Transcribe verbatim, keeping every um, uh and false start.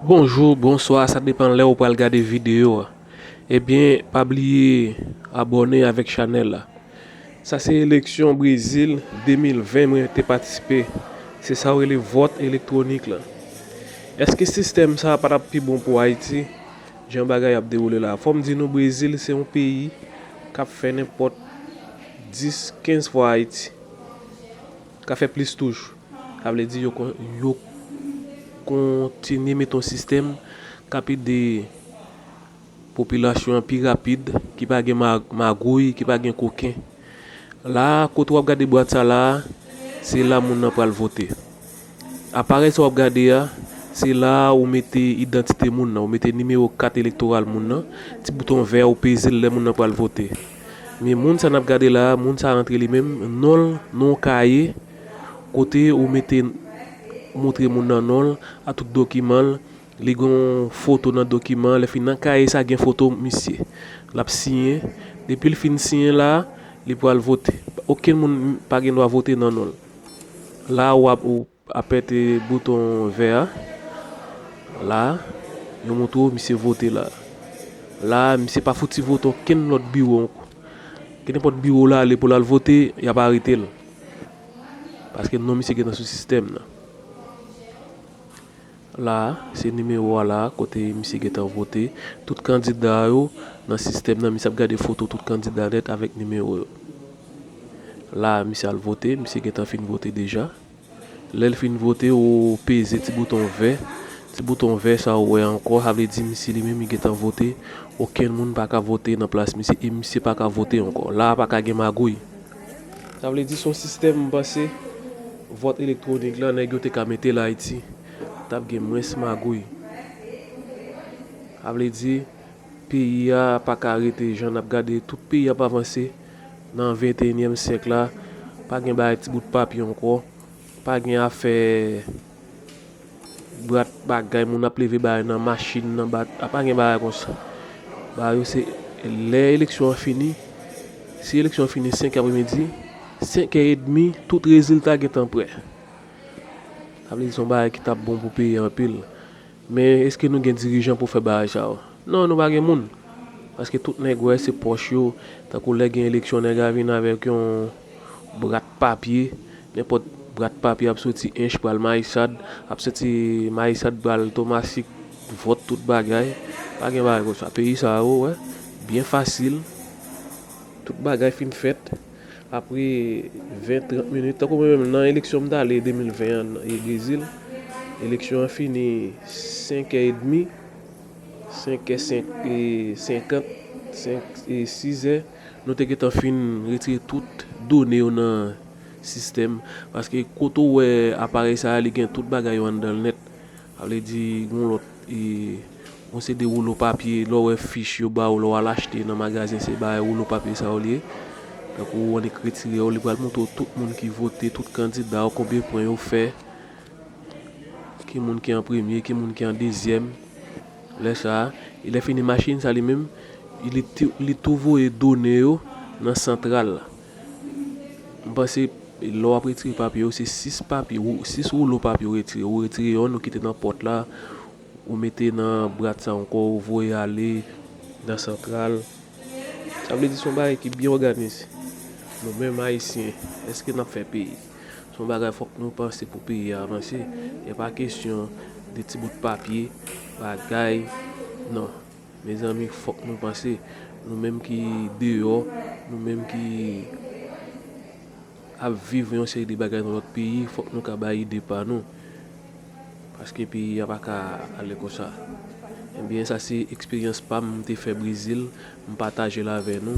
Bonjou, bonswa, sa depann lè ou pral gade videyo a. Ebyen, pa bliye abòne avèk chanèl la. Sa se eleksyon Brezil de mil ven mwen te patisipe. Se sa yo rele vòt elektwonik la. Èske sistèm sa a pa t ap pi bon pou Ayiti? Jan bagay ap dewoule la. Fò m di nou, Brezil se yon peyi k ap fè nenpòt dis, kenz fwa Ayiti. Ka fè plis toujou. Sa vle di yo kon-, yo kontinye mete yon sistèm k ap ede popilasyon an pi rapid, ki pa gen ma-, magouy, ki pa gen koken. La a, kote w ap gade bwat sa la a, se la moun nan pral vote. Aparèy sa w ap gade a, se la a ou mete idantite moun nan, ou mete nimewo kat elektoral moun nan, ti bouton vè a ou peze l lè moun nan pral vote. Men moun sa n ap gade la a, moun sa a rantre li menm, non l nan yon kaye, kote ou mete, moutre moun nan non l, a tout dokiman l, li gen yon foto nan dokiman, lè fin nan kaye sa gen foto misye. L ap siyen, depi l fin siyen la, li pral vote. Okenn moun pa gen dwa vote nan non l. La a w ap, ou apète bouton vè a. La a, yo montre w misye vote la. La a, misye pa fouti vote okenn lòt biwo ankò. Kenenpòt biwo l ale pou l al vote, y ap arete l. Paske non misye gentan sou sistèm nan. La a, se nimewo a la a, kote misye gentan vote. Tout kandida yo nan sistèm nan, misye ap gade foto tout kandida nèt avèk nimewo yo. La a, misye al vote, misye gentan fin vote deja. Lè l fin vote, ou peze ti bouton vè. Ti bouton vè sa ou wè ankò, sa vle di misye li menm li gentan vote. Okenn moun pa ka vote nan plas misye, e misye pa ka vote ankò. La a pa ka gen magouy. Sa vle di se yon sistèm, m panse, vòt elektwonik la, nèg yo te ka mete l Ayiti, t ap gen mwens magouy. Sa vle di, peyi a pa ka rete jan n ap gade tout peyi ap avanse nan venteyinyèm syèk la. Pa gen bagay ti bout papye ankò. Pa gen afè brat bagay, moun ap leve bagay nan machin, nan bat, a pa gen bagay konsa. Bagay yo se lè eleksyon an fini, si eleksyon an fini senk è apremidi, senk è edmi, tout rezilta gentan prè. Sa vle di se yon bagay ki t ap bon pou peyi a anpil. Men èske nou gen dirijan pou fè bagay sa yo? Non, nou pa gen moun. Paske tout nèg wè se pòch yo. Tankou lè gen eleksyon, nèg a vin avèk yon brat papye. Nenpòt brat papye ap soti Ench pral Mayisad, ap soti Mayisad pral Tomasik, vòt tout bagay. Pa gen bagay konsa. Peyi sa yo, wè, byen fasil. Tout bagay fin fèt. Apre ven, trant minit, tankou mwen menm nan eleksyon m t ale de mil ven an e Brezil, eleksyon an fini senk è edmi, senk è senk, e, senkant, senk, e, sis è, nou te gentan fin retire tout done yo nan sistèm, paske kote w wè aparèy sa a, li gen tout bagay yo anndan l nèt. Sa vle di, gen yon lòt, e, yon seri de woulo papye, lè w wè fich yo ba w, lè w al achte nan magazen, se bagay woulo papye sa yo li ye. Tankou w annik retire yo, li pral montre w tout moun ki vote, tout kandida yo, konbyen pwen yo fè, ki moun ki an premye, ki moun ki an dezyèm. Lè sa a, e lè fini machin sa li menm, li tou, li tou voye done yo nan santral la. M panse lè w ap retire papye yo, se sis papye, wou-, sis woulo papye w retire. Ou retire yonn, ou kite nan pòt la, ou mete nan brat sa ankò, ou voye ale nan santral. Sa vle di se yon bagay ki byen òganize. Nou menm Ayisyen, èske n ap fè peyi? Se yon bagay fòk nou panse pou peyi a avanse. E pa kesyon de ti bout papye, bagay, non. Mezanmi, fòk nou panse. Nou menm ki deyò, nou menm ki ap viv yon seri de bagay nan lòt peyi, fòk nou ka bay ide pa nou. Paske peyi a pa ka ale konsa. Ebyen, sa se eksperyans pa m, m te fè Brezil, m pataje l avè nou.